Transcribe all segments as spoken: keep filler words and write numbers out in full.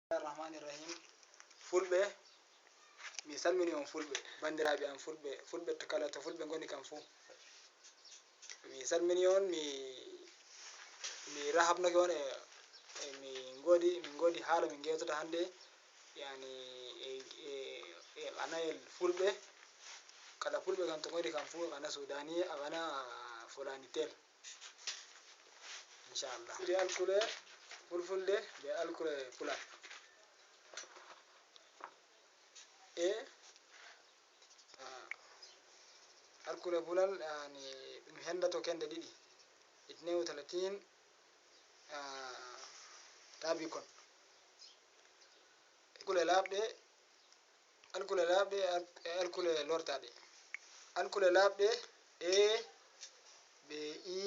Bismillahir Rahmanir Rahim. Fulɓe, mi salmini on fulɓe, banndiraaɓe am fulɓe, fulɓe to kala to fulɓe ngoni kam fuu. Mi salmini on, mi, mi rahabnake on e, e mi ngoodi, min ngoodi haala min ngewtata hannde, yani, e, e, e anayel fulɓe, kala fulɓe kam to ngoni kam fuu, akana Suudaani, akana Fulaani tel. Inchallah. Ɗi alkule fulfulde, ɓe alkule pulal. E, ah, alkule pulal, yani, ɗum henndato kende ɗiɗi. Itnewu talatin, ah, tabi kon. Alkule laaɓɗe, alkule laaɓɗe, al-, e alkule lortaaɗe. Alkule laaɓɗe, e, be i,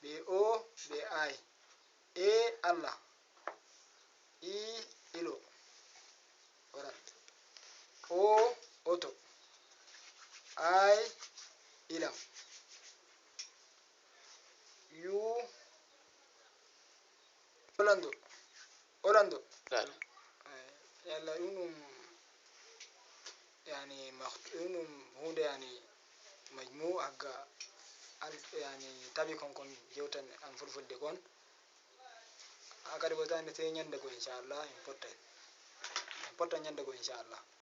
be o, be ay. E, Allah. I, ilo. Oral. O, oto. Ay, ilam. Yu, Orlando. Orlando. Naam. Eh, yalla ɗum ɗum, yani, maht-, ɗum ɗum huunde, yani, majmu hagga al-, yani, tabi kon kon jewtan am fulfulde kon. Haa kadi ko tan sey ñande ko, inchallah, en pottay. En potta ñande ko, inchallah.